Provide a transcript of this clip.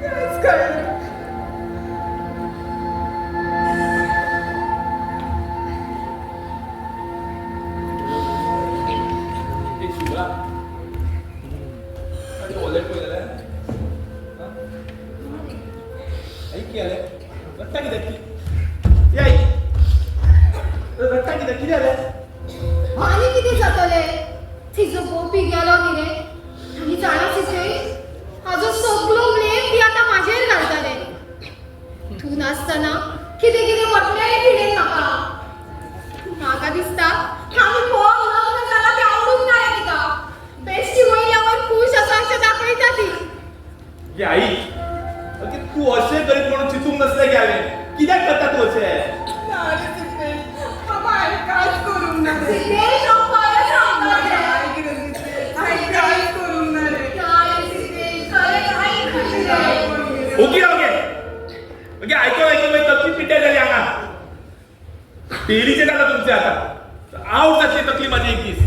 कांयच कळना. ए शुभ्रा, अरे वॉलेट पळय जाल्यार आई कितें जालें? रडटा कित्याक ती? ए आई, रडटा कित्याक? कितें जालें? आनी कितें जातलें? तिजो गोपी गेलो न्ही रे. आनी जाणा सितेश, हाजो सगलो ब्लेम ती आतां म्हाजेर घालतलें. तूं नासतना कितें कितें म्हटलें रे तिणें म्हाका. म्हाका दिसता आमी कोण लग्न जाला तें आवडूंक ना रे तिका. बेश्टी वयल्यावर खूश आसा अशें दाखयता ती. गे आई, अगे तूं अशें करीत म्हणून चिंतूंक नासलें गे हांवें. कित्याक करता तूं अशें? ना रे सिद्धेश, बाबा हांवें कांयच करूंक ना रे. सितेश, हांव खरें सांगता रे. आयक रे सिद्धेश, हांवें कांयच करूंक ना रे. ना रे सितेश, खरें आयक रे. ओगी राव गे. अगे आयकोन आयकोन मागीर तकली पिड्ड्यार जाली हांगा. डेलीचें जालां तुमचें आतां. आवट जातली तकली म्हाजी एक दीस.